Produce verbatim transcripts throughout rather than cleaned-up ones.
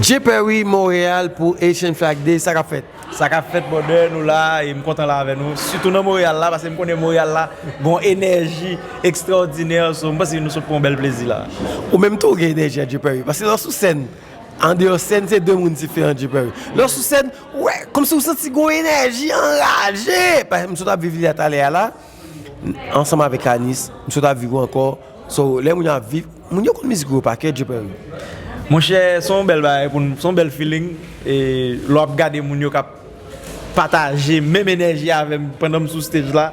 Jay Perry, Montréal pou Haitian Flag Day, sa k ap fèt? Sa k ap fèt, brother, nou la, e m kontan la avè nou. Sitou nan Montréal la, paske m konnen Montréal la gon enèji ekstraòdinè, so m panse nou sot pran yon bèl plezi la. Ou menm tou, ou gen enèji a Jay Perry, paske lè w sou sèn, andeyò sèn, se de moun diferan Jay Perry. Lè w sou sèn, ou wè, kòmsi ou santi gon enèji anraje. Paske m sot ap viv li a talè a la, ansanm avèk Anis, m sot ap viv ou ankò. So, lè moun yo ap viv, moun yo konn mizik yo pa kè, Jay Perry. Monchè, se yon bèl bagay pou n, se yon bèl feeling. E lè w ap gade moun yo k ap pataje menm enèji avè m pandan m sou stage la.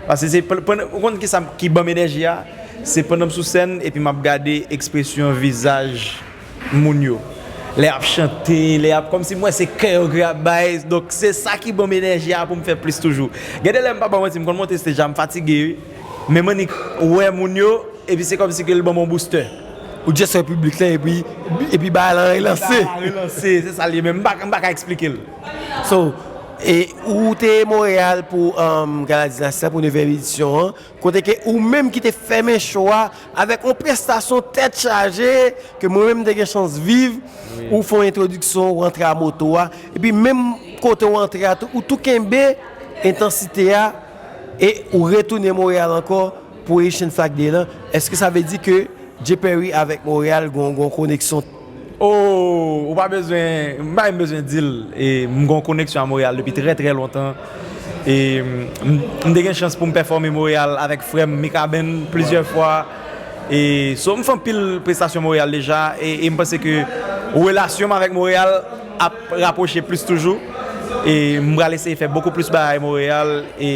Paske se pandan, ou konn ki sa ki ban m enèji a? Se pandan m sou sèn epi m ap gade ekspresyon vizaj moun yo. Lè y ap chante, lè y ap, kòmsi m wè se kè yo ki ap bay. Donk, se sa ki ban m enèji a pou m fè plis toujou. Gen de lè m pa ba w manti, m konn monte stage la, m fatige, wi. Men m annik wè moun yo, epi se kòmsi ke l ban m yon booster. Ou just wè piblik la, epi, epi bagay lan relanse. Bagay lan relanse, se sa l ye, men m pa, m pa ka eksplike l. So, e, ou te Montréal pou, um, Gala Dinasti a, pou nevyèm edisyon an. Kote ke ou menm ki te fèmen show a avèk yon prestasyon tèt chaje ke mwen menm m te gen chans viv. Wi. Ou fè yon entwodiksyon, ou rantre a moto a, epi menm kote ou antre a tou, ou tou kenbe entansite a e ou retounen Montréal ankò pou Haitian Flag Day lan. Èske sa vle di ke Jay Perry avèk Montréal gon, gon koneksyon? Oh, ou pa bezwen, m pa menm bezwen di l. E, m gon koneksyon a Montréal depi trè, trè lontan. E, m, m te gen chans pou m pèfòme Montréal avèk frè m Mikaben plizyè fwa. E, so, m fè anpil prestasyon Montréal deja. E, e m panse ke relasyon m avèk Montréal ap rapwoche plis toujou. E m pral eseye fè bokou plis bagay Montréal. E,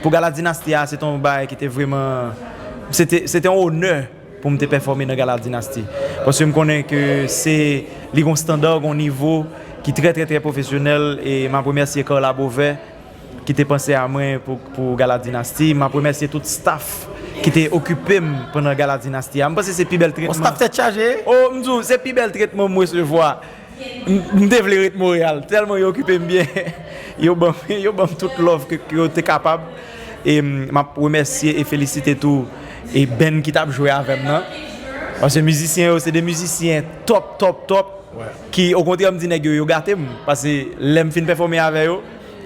pou Gala Dinasti a, se te yon bagay ki te vrèman, se te, se te yon onè pou m te pèfòme nan Gala Dinasti. Paske m konnen ke se, li gon standa, gon nivo ki trè, trè, trè pwofesyonèl, e m ap remèsye Carla Beauvais ki te panse a mwen pou, pou Gala Dinasti. M ap remèsye tout staff ki te okipe m pandan Gala Dinasti a. M panse se pi bèl tretman. Yon staff tèt chaje? Oh, m di w, se pi bèl tretman m resevwa. M, m te vle ret Montréal, tèlman yo okipe m byen. Yo ban m, yo ban m tout love ke, ke yo te kapab. E m, m ap remèsye e felisite tou e band ki t ap jwe avè m nan. Paske mizisyen yo, se de mizisyen top, top, top. Ki, okontrè, m di nèg yo, yo gate m. Paske lè m fin pèfòme avè yo,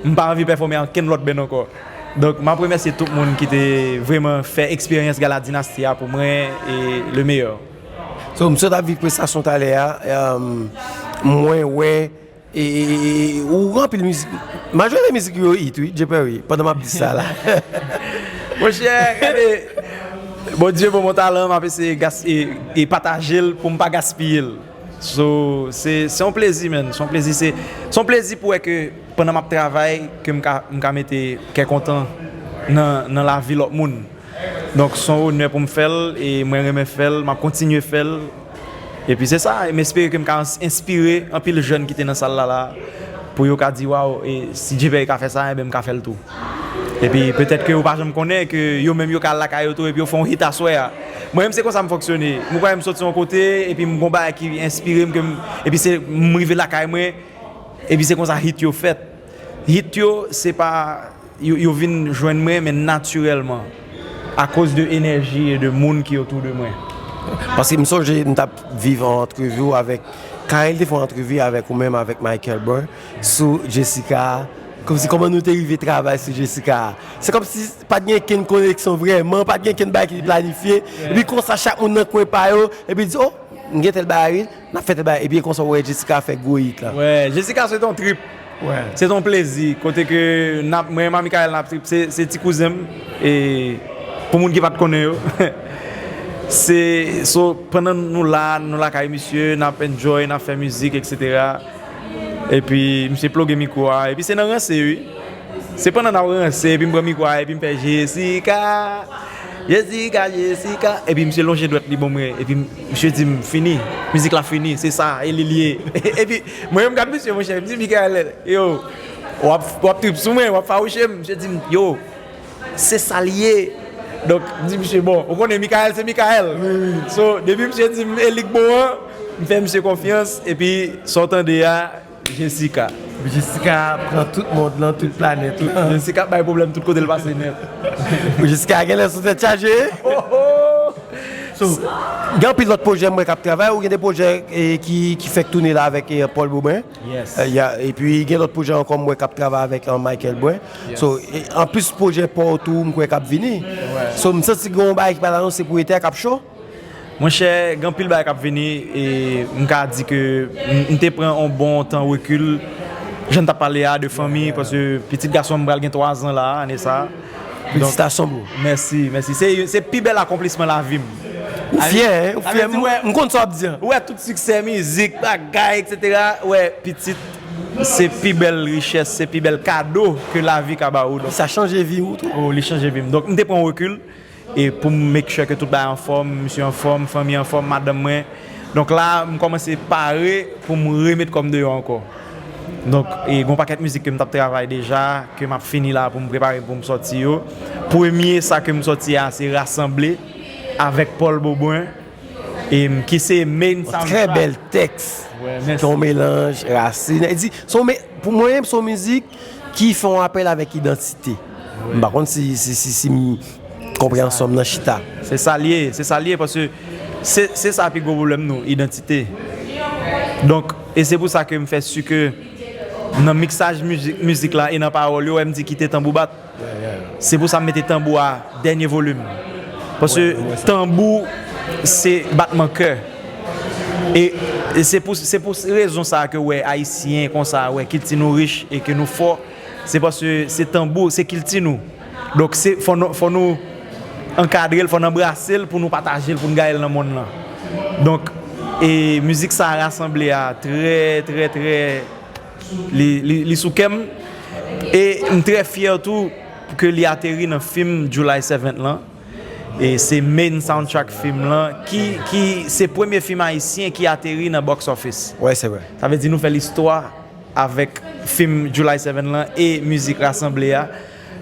m pa anvi pèfòme ak okenn lòt band ankò. Donk, m ap remèsye tout moun ki te vrèman fè eksperyans Gala Dinasti a pou mwen e le meilleur. So, m sot ap viv prestasyon talè a, um, mwen wè, e, e, e, e, ou anpil mizik, majorite mizik yo hit, wi, Jay Perry, pandan m ap di sa la. Monchè, gade, Bondye ban mwen talan, m ap eseye gas-, e, e pataje l pou m pa gaspiye l. So, se, se yon plezi, man, se yon plezi, se, se yon plezi pou wè ke pandan m ap travay, ke m ka, m ka mete kè kontan nan, nan lavi lòt moun. Donk, se yon onè pou m fè l, e mwen renmen fè l, m ap kontinye fè l. Epi se sa, e m espere ke m ka ins-, enspire anpil jèn ki te nan sal la, la, pou yo ka di, "Waw, e si Jay Perry ka fè sa, enben m ka fè l tou." Epi petèt ke yo pa janm konnen ke yo menm yo ka al lakay yo tou, epi yo fè yon hit aswè a. Mwen menm se konsa m fonksyone. Mwen kwè m soti yon kote, epi m gon bagay ki enspire m, ke m, epi se m rive lakay mwen, epi se konsa hit yo fèt. Hit yo, se pa yo, yo vin jwenn mwen, men natirèlman, akoz de enèji e de moun ki otou de mwen. Paske m sonje m t ap viv an antrevi w avèk, Carel te fè yon antrevi avèk ou menm, avèk Michael Brun, sou Jessica. Kòmsi kòman nou te rive travay sou Jessica. Se kòmsi pa t gen kenn koneksyon vrèman, pa t gen kenn bagay ki te planifye. Epi konsa, chak moun nan kwen pa yo, epi di, "Oh, m gen tèl bagay, wi." N ap fè tèt bagay, epi e konsa w wè Jessica fè gwo hit la. Wè, Jessica se t on trip. Wè. Se t on plezi. Kote ke n ap, mwen menm ak Michael n ap trip, se, se ti kouzen m. E pou moun ki pa t konnen yo. Se, so, pandan nou la, nou lakay misye, n ap enjoy, n ap fè mizik, etsetera. Epi misye ploge mikwo a, epi se nan ranse, wi. Se pandan n ap ranse, epi m pran mikwo a, epi m fè Jessica, Jessica, Jessica. Epi misye lonje dwèt li ban mwen, epi misye di m, "Fini, mizik la fini, se sa, e li l ye." Epi mwen menm m gad misye, monchè, m di, "Michael, yo, w ap, w ap trip sou mwen, w ap fawouche m." Misye di m, "Yo, se sa l ye." Donk, m di misye, "Bon, ou konnen Michael se Michael." Wi, wi. So, depi misye di m, "E li k bon an," m fè misye konfyans, epi sa w tande a, Jessica. Jessica pran tout mond lan, tout planèt lan. Jessica bay pwoblèm tout kote l pase nèt. Jessica genlè sou tèt chaje. Oh, oh. So, gen anpil lòt pwojè m wè k ap travay, ou gen de pwojè eh, ki, ki fèk tounen la avèk eh, Paul Beaubrun. Yes. Eh, y a- epi gen lòt pwojè ankò m wè k ap travay avèk eh, Michael Brun. Yes. So, eh, anplis pwojè pa w tou m kwè k ap vini. So, m santi gen yon bagay ki pral anonse pou ete a k ap cho. Monchè, gen anpil bagay k ap vini e m ka di ke m m te pran yon bon tan rekil. Jan n t ap pale a de fanmi, paske pitit gason m pral gen twa zan la, ane sa. Felisitasyon, bro. Mèsi, mèsi. Se, se pi bèl akonplisman lavi m. Ou fyè, hein? Ou Sa fyè. vle di, wè, M konn sa w ap di an. Wè tout siksè, mizik, bagay, et cetera. Wè, pitit, se pi bèl richès, se pi bèl kado ke lavi ka ba ou. Donk, Sa chanje vi w tou. Oh, li chanje vi m. Donk, m te pran rekil e pou m make sure ke tout bagay anfòm, misye anfòm, fanmi anfòm, madanm mwen. Donk la, m kòmanse pare pou m remet kò m deyò ankò. Donk, e gon pakèt mizik ke m t ap travay deja, ke m ap fini la pou m prepare pou m sòti yo. Premye sa ke m sòti a, se Rasanble avèk Paul Beaubrun, e, ki se main soundtrack. Trè bèl tèks. Wè, mèsi. Se yon melanj rasin. E di, se yon me- pou mwen, se yon mizik ki fè yon apèl avèk idantite. M pa konn si, si, si, si m konpreyansyon m nan chita. Se sa l ye, se sa l ye, paske se, se sa pi gwo pwoblèm nou, idantite. Donk, e se pou sa ke m fè si ke nan miksaj mizik, mizik la e nan pawòl yo, wè m di kite tanbou bat. Se pou sa m mete tanbou a dènye volim. Paske tanbou se batman kè. E, e se pou, se pou rezon sa ke wè ayisyen konsa, wè kilti nou rich e ke nou fò, se paske se tanbou, se kilti nou. Donk se fò nou, fò nou ankadre l, fò n anbrase l pou nou pataje l, pou n gaye l nan monn lan. Donk e mizik sa rasanble a trè, trè, trè li, li, li sou kè m. E m trè fyè tou ke li ateri nan fim July seventh lan. E se main soundtrack fim lan ki, ki se premye fim ayisyen ki ateri nan box office. Wè, se vre. Sa vle di nou fè listwa avèk fim July seventh lan e mizik rasanble a.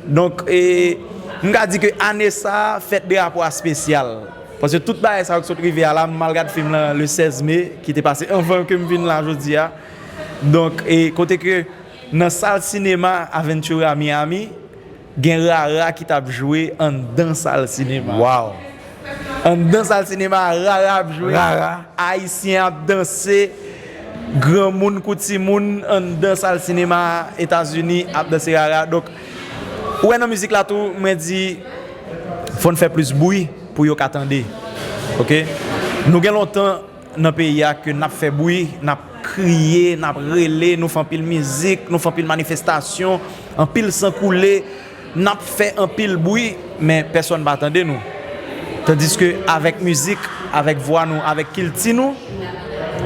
Donk, e, m ka di ke ane sa a, fèt drapo a espesyal. Paske tout bagay sa yo ki sot rive a la, m al gad fim lan le sèz me, ki te pase anvan ke m vin la jodi a. Donk, e kote ke nan sal sinema Aventura Miami, gen Rara ki t ap jwe anndan sal sinema. Wow. Anndan sal sinema, Rara ap jwe. Rara. Ayisyen ap danse. Granmoun kou timoun anndan sal sinema Etazini ap danse Rara. Donk, ou wè nan mizik la tou, mwen di, fò n fè plis bri pou yo ka tande. Oke? Nou gen lontan nan peyi a ke n ap fè bri, n ap kriye, n ap rele, nou fè anpil mizik, nou fè anpil manifestasyon, anpil san koule, n ap fè anpil bri, men pèsonn pa tande nou. Tandiske avèk mizik, avèk vwa nou, avèk kilti nou,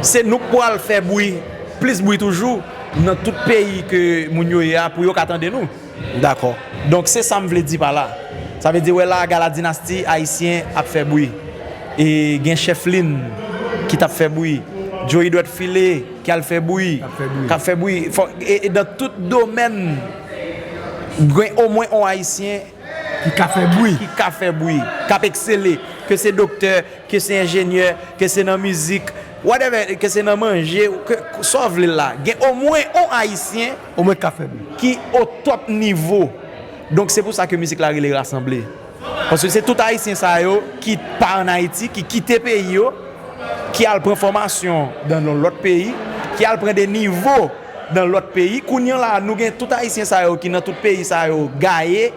se nou k pral fè bri, plis bri toujou, nan tout peyi ke moun yo ye a pou yo ka tande nou. Dakò. Donk se sa m vle di pa la. Sa vle di wè la Gala Dinasti ayisyen ap fè bri. E gen Chèf Lin ki t ap fè bri. Joey Dwèt File ki al fè bri. K ap fè bri. K ap fè bri. Fò, e, e dan tout domèn, gen omwen on ayisyen Ki ka fè bri. Ki ka fè bri, k ap eksele, ke se doktè, ke se enjenyè, ke se nan mizik, whatever, ke se nan manje, ke, sa w vle la. Gen omwen on ayisyen Omwen k ka fè bri. Ki o top nivo. Donk se pou sa ke mizik la rele Rasanble. Paske se tout ayisyen sa yo ki pa ann Ayiti, ki kite peyi yo, ki al pran fòmasyon dan yon lòt peyi, ki al pran de nivo dan lòt peyi. Kounye a la, nou gen tout ayisyen sa yo ki nan tout peyi sa yo gaye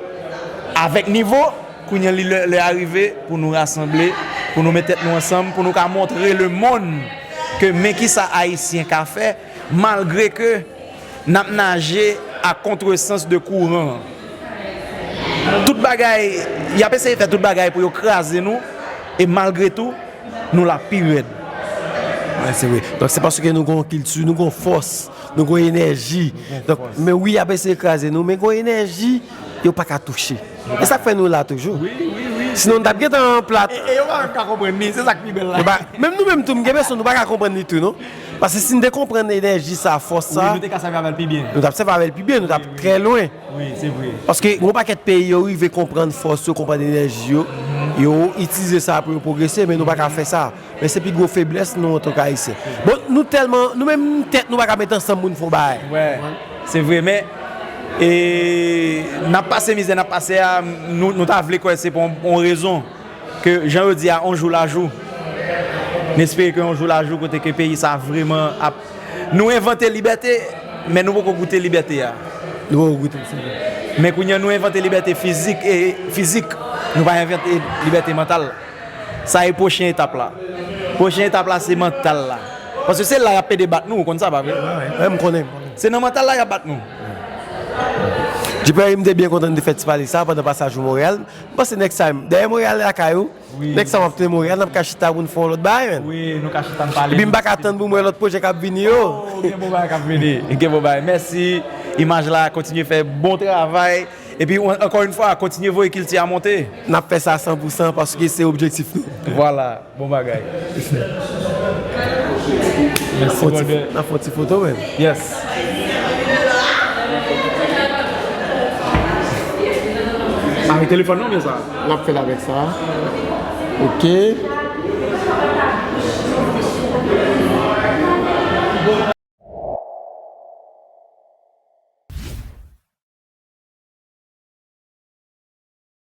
avèk nivo. Kounye a li lè, lè a rive pou nou rasanble, pou nou met tèt nou ansanm, pou nou ka montre lemonn ke men kisa ayisyen ka fè, malgre ke n ap naje a kontresans de kouran an. Tout bagay, y ap eseye fè tout bagay pou yo kraze nou, e malgre tou, nou la pi rèd. Wè, se vre. Donk se paske nou gon kilti, nou gon fòs, nou gon enèji. Donk, men wi, y ap eseye kraze nou, men gon enèji, yo pa ka touche. E sa k fè nou la toujou. Sinon, n t ap gentan plat. E, e yo pa menm ka konprann li, se sa k pi bèl la. Yo pa, menm nou menm tou, m gen enpresyon nou pa ka konprann li tou, non? Paske si n te konprann enèji sa, fòs Wi, sa, nou te ka sèvi avè l pi byen. Nou t ap sèvi avè l pi byen, nou t ap trè lwen. Wi, se vre. Paske gen yon pakèt peyi yo rive konprann fòs yo, konprann enèji yo, yo itilize sa pou yo pwogrese, men nou pa ka fè sa. Men se pi gwo feblès nou antanke Ayisyen. Bon, nou tèlman, nou menm tèt nou pa ka met ansanm pou n fè yon bagay. Wè, se vre, men e, n ap pase mizè n ap pase a, nou, nou ta vle kwè se pou yon, yon rezon. Ke jan yo di a, on jou la jou. M espere ke yon jou la jou kote ke peyi sa vreman ap. Nou envante libète, men nou poko goute libète a. Nou poko goute l, se vre. Men kounye a nou envante libète fizik e fizik. Nou pa envante libète mantal. Sa e pwochen etap la. Pwochen etap la se mantal la. Paske se la y ap pede bat nou, ou konn sa pa vre? Wè, m konnen, m konnen. Se nan mantal la y ap bat nou. Jipè, m te byen kontan de fè ti pale sa pandan pasaj ou Monreyal. M panse next time, dèyè Monreyal lakay ou, next time w ap tounen Monreyal, n ap ka chita pou n fè yon lòt bagay, menn. Wi, nou ka chita n pale. Epi m pa ka tann pou m wè lòt pwojè k ap vini yo. Oh, gen bon bagay k ap vini. Gen bon bagay. Mèsi. Imaj la, kontinye fè bon travay. Epi, ankò yon fwa, kontinye voye kilti a monte. N ap fè sa san pou san paske se objektif nou. Vwala. Bon bagay. Mèsi, brother. N ap fè yon ti foto, menn. Yes. Avèk telefòn nan, oubyen sa? N ap fè l avèk sa. Ok.